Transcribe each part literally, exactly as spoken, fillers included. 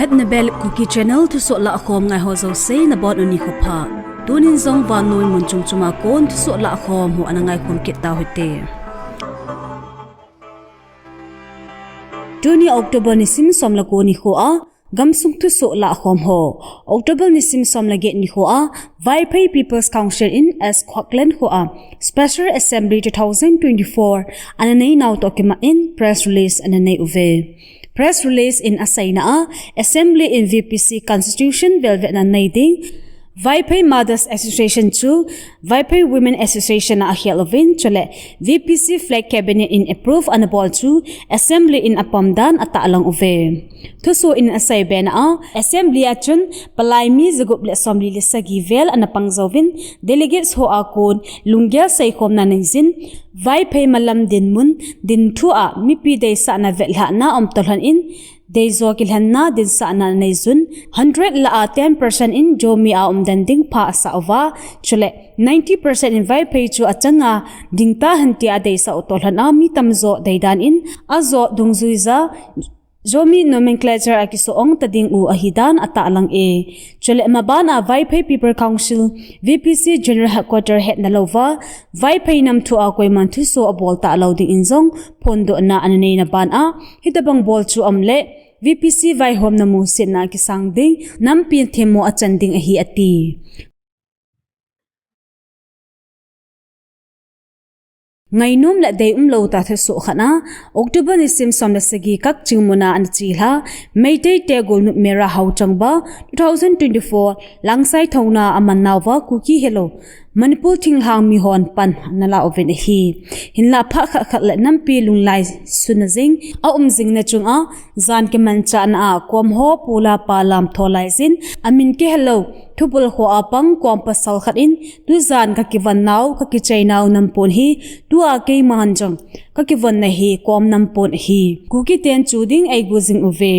Hetna Bel Kuki Channel thusoh lahkhom ngai ho jouse nabonun nikho pha. Tunin jong vannoi mun chom chom a kon thusoh lahkhom ho ana ngaikhom kit tau hite. Tuni October nisim som le ko nikho a gamsung thusoh lahkhom ho. October nisim som le get nikho a Vaiphei People's Council in S Khoklen kho a Special Assembly two thousand twenty-four ana nei nau toh kimat in press release ana nei uve. Press release in aseina a, Assembly in V P C Constitution velvetna nei ding, Vaiphei Mothers Association chu Vaiphei Women Association a akhel uvin, chule V P C Flag Cabinet in approve ana bol chu Assembly in apom dan atahlang uve. Thusoh in asei bena a, Assembly a chun palai mi jagup le somli le sagi vel ana pang jouvin, delegates ho a kon lunggel seikhomna nei jin, Vaiphei malam dinmun, dinthu a mipi deisahna vetlhahna um toh lhon in, deijo kilhenna dinsahna nei jun, hundred lah a ten percent in Zomi a umden ding pha asah uva, chule ninety percent in Vaiphei chu achanga ding tahen tia adeisah u toh lhon a mi tamjo deidan in ajo dungjuija Zomi nomenclature a kiso ong ta ding u ahidan atahlang e. Chule maban a Vaiphei People Council, V P C General Headquarter hetna louva, Vaiphei nam thu a koiman thusoh abol talou ding in jong phondohna ana neina ban a, hitabang bol chu aum le, V P C vaihomna musetna kisang ding, nampi themmo achan ding ahi ati. Ngainom le deium lou tah thusoh khat a, October nisim som le sagi Kakching mun a ana chelha, Meitei te golnop Mera Hauchangba two thousand twenty-four Langsai Thouna aman nauva Kuki helou Manipur thinglhang mihon pan ana la uvin ahi. Hinla phat khat khat le nampi lunglai sunna jing aum jing na chung a, jan kimanchahna a kom ho pula pa lamtho lai jin, amin kihelou thubul ho a pang kom pasal khat in, tujan kakivon nau, kakichai nau nampon hi, tua keiman jong kakivonna hi kom nampon ahi. Kuki ten chu ding eigu jing uve.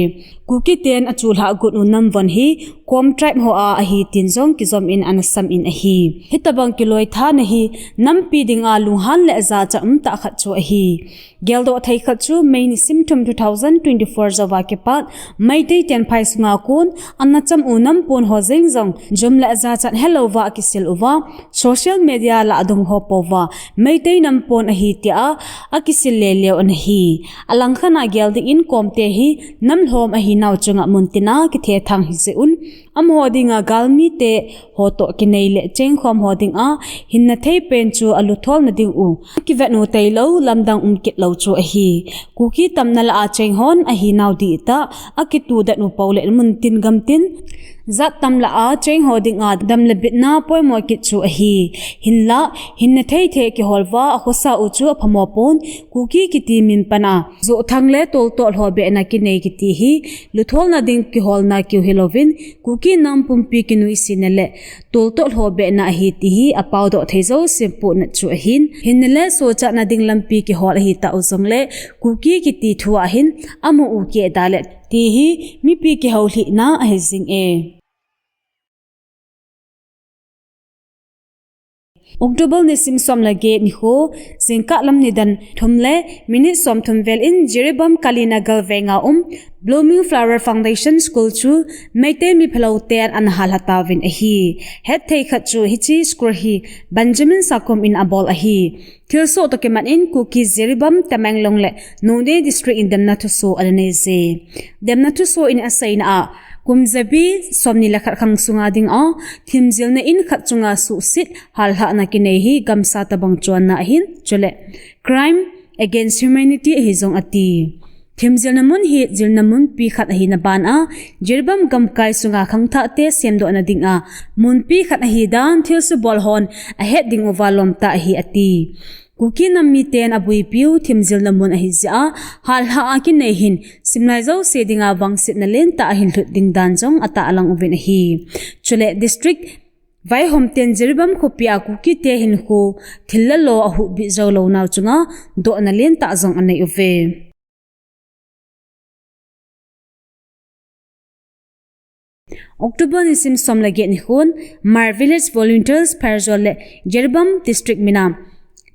Kuki ten achulhah gun u namvon hi kom tribe ho a ahi tin jong kijom in ana sam in ahi. Hitabang kiloithana hi nampi dinga lunghan le jachat umtah khat chu ahi. Geldoh thei khat chu May nisim thum two thousand twenty-four jouva kipat Meitei ten phai sunga kon ana cham u nampon ho jeng jong jom le jachat helouva akisil uva, social media lah adong ho pouva Meitei nampon ahi tia akisil leleu ana hi. Alangkhat a gel ding in komte hi namlhom ahinau chunga muntina kithethang hijeh un, amaho dinga galmite ho toh kinei le chengkhom ho dinga hinna thei pen chu alutholna ding u, akivet u tailou lamdang um kit lou chu ahi. Kuki tamna lah a cheng hon ahinau dihtah, akitudet u pou le muntin gamtin jat tam lah a cheng ho dinga dam le bitna poimo kit chu ahi. Hinla, hinna thei thei kihol uva akhosa u chu aphamo pon, Kuki kiti min pan a joh thang le toltoh lhoh behna kinei kiti hi lutholna ding kiholna kiu hilouvin, Kuki nam pumpi kinuisatna le toltoh lhoh behna ahi ti hi apaodoh thei jouse pohnat chu ahin. Hinna le sochatna ding lampi kihol ahitah u jongle, Kuki kiti thu a hin amu u kehda le ti hi mipi kihoulhihna ahi jing e. October nisim som le get nikho, jingkah lam nidan thum le minute som thum vel in Jiribam Kalinagar venga um Blooming Flower Foundation School chu Meitei mi phalou ten ana halha tauvin ahi. Hetthei khat chu hiche school hi Benjamin Sakom in abol ahi. Thilsoh toh kimat in Kuki Jiribam, Tamenglong le Noney District in demna thusoh ana nei je. Demna thusoh in aseina a, kum jabi somni le khat khang sunga dinga thimjilna in khat chunga suhset halhahna kinei hi gamsa tabang chonna ahin, chule crime against humanity ahi jong ati. Thimjilna mun hi jilna munpi khat ahina ban a, Jiribam gamkai sunga khangthahte semdohna dinga munpi khat ahi dan thilsubol hon ahet ding uva lomtah ahi ati. Kuki nam miten abuipiu thimjilna mun ahi jeh a, halhah a kinei hin simlai jouse dinga vangsetna lentah ahin lhut ding dan jong atahlang uvin ahi. Chule district vaihom ten Jiribam khopi a Kuki te hinkho thil le lo ahuhbit jou lou nau chunga dohna lentah jong anei uve. October nisim som le get nikhon, Hmar Village Volunteers Pherzawl le Jiribam District mina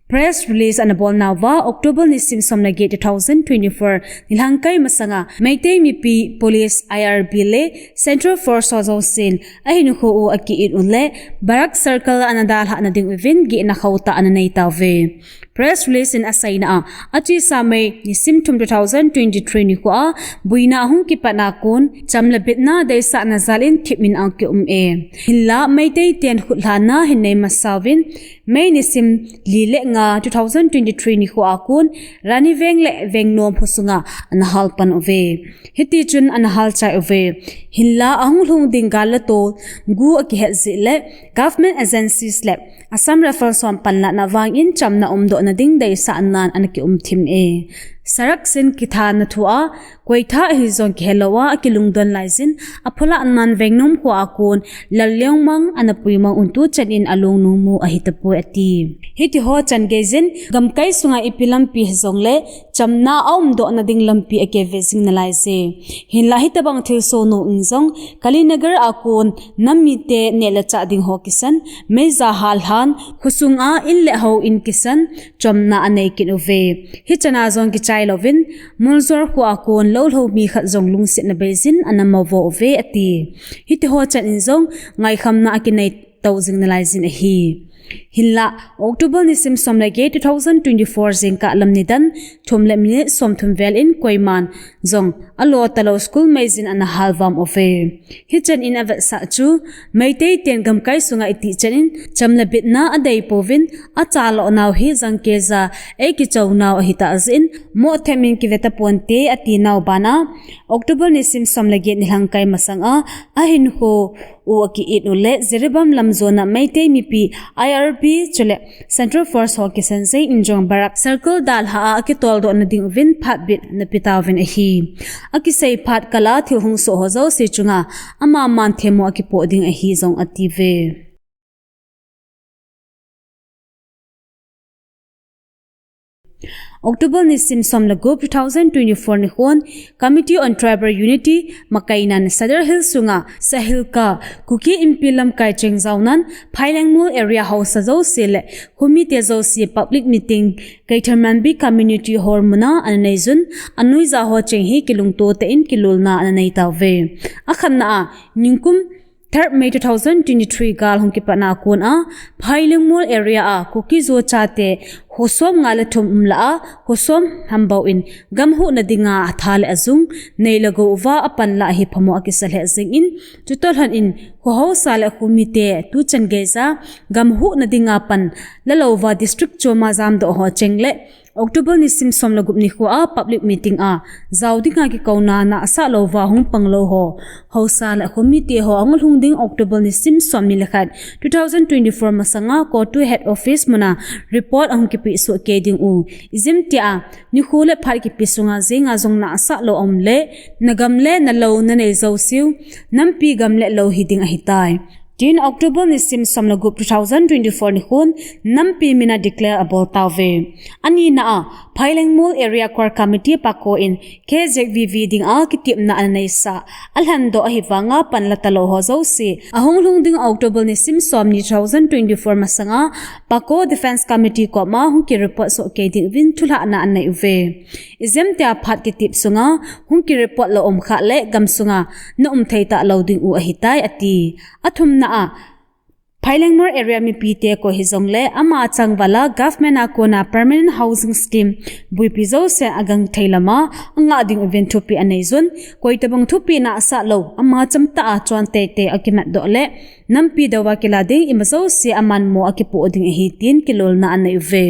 Press release ana bolnauva, October nisim som le get, two thousand twenty-four nilhangkai masanga Meitei mipi police, I R B le Central Force ho jousen ahinkho u aki-it u le Barak Circle ana dalhah nading uvin gihna khauhtah ana neitauve. Press release in aseina a, achesa May nisim thum two thousand twenty-three nikho a boina ahung kipatna kon cham le bitna deisahna jal in thip in akium e. Hinla Meitei ten khutlhana hin nei masauvin May nisim li le nga two thousand twenty-three nikho a kon Rani Veng le Vengnom kho sunga ana halpan uve. Hitichun ana halchai uve. Hinla ahung lhung ding gal le tol gu akihet jeh le government agencies le Assam Rifles ho panlahna vangin chamna umdoh nading deisahnan ana kium thim e. Sarak sin kithana thu a, koitha ahi jong kihelou a, akilungdon laijin, apholahnan Vengnom kho a kon Lalliongmang ana puimang un tuchan in alungnung mu ahitapoi ati. Hitiho chan geijin, gamkai sunga ipi lampi hijongle chamna aumdoh nading lampi akivejing nalaije. Hinla hitobang thilsoh nung in jong Kalinagar a kon nam mite neh le chah ding ho kisan, meija hallhan, kho sunga in le hou in kisan, chamna anei kit uve. Hichana jong kichai louvin, Muljor kho a kon lou lhou mi khat jong lungsetna beijin ana mavo uve ati. Hitiho chan in jong ngaikhamna akinei tou jing nalaijin ahi. Hinla, October nisim som le get, two thousand twenty-four jingkah lam nidan thum le minute somthum vel in koiman jong alo talou school meijin ana halvam uve. Hichan in avetsah chu, Meitei ten gamkai sunga itih chan in cham le bitna adeipouvin, achaloh nau hi jangkeija eikichou nau ahitah jeh in, moh them in kive taponte atinau bana, October nisim som le get nilhangkai masanga ahinkho u aki-it u le Jiribam lam jona Meitei mipi I R B chule Central Force ho kisan jeh in jong Barak Circle dalhah a akitoldoh nading uvin phatbit ana petauvin ahi. Akisei phat kala thil hung soh ho jouse chunga amaman themmo akipoh ding ahi jong atiuve. October nisim som le gup, two thousand twenty-four nikhon, Committee on Tribal Unity, makainan Sadar Hills sunga Sahilka Kuki Inpi lamkai cheng jaonan, Phailengmol area haosa jouse le khomite jouse public meeting Keithelmanbi community hall muna ana neijun, anoija ho cheng hi kilungto tah in kilolna ana neitauve. Akhatna a, ningkum third May two thousand twenty-three gal hung kipatna kona, Phailengmol area a Kuki Zo chate kho som nga le thum umlah a, kho som hambou in gam huhna dinga atha le ajung, nei le gou uva apan lah hi phamo akisa lheh jingin, chutoh lhon in kho haosa le khomite tuchan geija gam huhna dinga pan lalouva district choma jamdoh ho cheng le October nisim som le gup nikho a public meeting a jao dinga kikouna nahsah louva hung panglou ho, haosa le khomite ho ahung lhung ding October nisim somni le khat, two thousand twenty-four masanga CoTU head office muna report ahung kipeh soh kei ding u. Ijemtia, nikho le phat kipe sunga jenga jong nahsah lou aum le, nagam le nalou nanei jouseu, nampi gam le lou hiding ahitai, tin October nisim som le gup, two thousand twenty-four nikhon nampi mina declare abol tauve. Anina a, Phailengmol Area Core Committee PACO in K Z V V dinga kitepna ana neisa, alhandoh ahivanga pan la talou ho jouse, ahung lhung ding October nisim somni, two thousand twenty-four masanga PACO Defence Committee koma hung kireport soh kei ding uvin thulhahna anei uve. Ijemtia phat kitep sunga hung kireport lou umkha le gam sunga na um thei talou ding u ahitai ati. Athumna a, Phailengmol area mipite koi hijongle ama changval a government a kona permanent housing scheme buipi jousen agangthei lama angah ding uvin thupeh aneijun, koitobang thupeh nahsah lou, ama chamtah a chon teitei akimatdoh le nampi douva kila ding ima jouse amanmo akipoh ding ahi tin kilolna anei uve.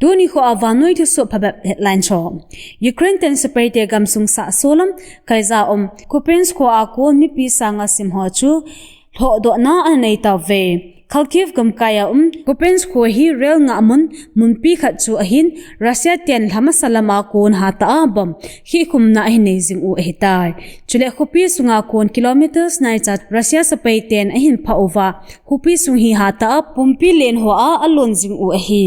Tuni kho a vannoi thusoh phabep headline ho. Ukraine ten sepaite gamsung sahsolam kaija um Kupiansk kho a kon mipi sanga sim ho chu lhohdohna anei tauve. Kharkiv gamkai a um Kupiansk kho hi rel ngahmun munpi khat chu ahin, Russia ten lhamasa lama kon hatah a bomb khehkhumna ahin nei jing u ahitai. Chule khopi sunga kon kilometers naicha Russia sepaiten ahin phah uva, khopi sung hi hatah a pumpi len hoa alon jing u ahi.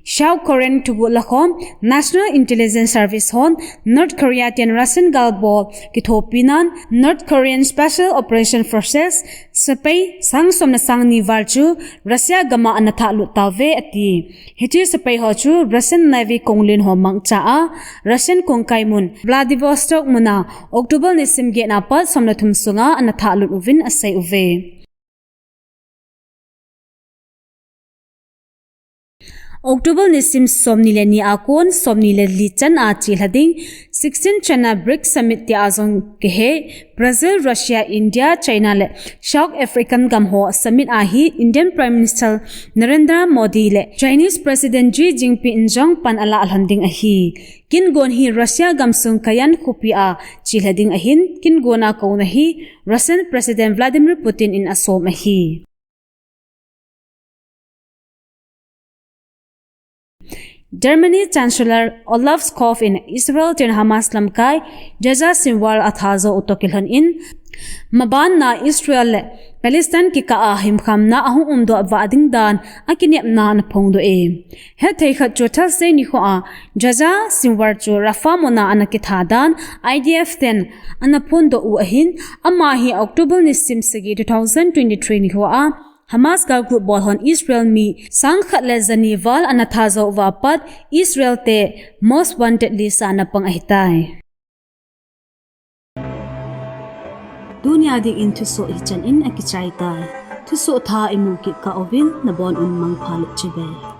South Korean thuguh lakhom National Intelligence Service hon North Korea ten Russian galbol kithopi nan North Korean Special Operation Forces sepai sang som le sang ni val chu Russia gam a ana thahlut tauve ati. Hiche sepai ho chu Russian Navy konglen ho mangcha a Russian kongkai mun Vladivostok mun a October nisim get na pat som le thum sunga ana thahlut uvin asei uve. October nisim somni le ni a kon somni le li chan a chelha ding sixteen China BRICS Summit tia jong kihe Brazil, Russia, India, China le South African gam ho summit a hi Indian Prime Minister Narendra Modi le Chinese President Xi Jinping in jong pan ala lhon ding ahi. Kingon hi Russia gamsung Kayan khopi a chelha ding ahin, kingon a kouna hi Russian President Vladimir Putin in asom ahi. Germany Chancellor Olaf Scholz in Israel ten Hamas lamkai Gaza Sinwar atha jou u toh kilhon in, maban na Israel le Palestine kikah a himkhamna ahung umdoh vah ding dan akinepna ana phongdoh e. Hetthei khat chu Thursday nikho a Gaza Sinwar chu Rafah mun a ana kitha dan I D F ten ana phondoh u ahin, ama hi October nisim sagi two thousand twenty-three nikho a Hamas gal group bol hon Israel mi sang khat le jani val ana tha jou uva pat Israel te most wanted list a ana pang ahitai. Tunia dingin thusoh hichan in akichai tai. Thusoh thah imu kit kah uvin nabon un mangpha le chibai.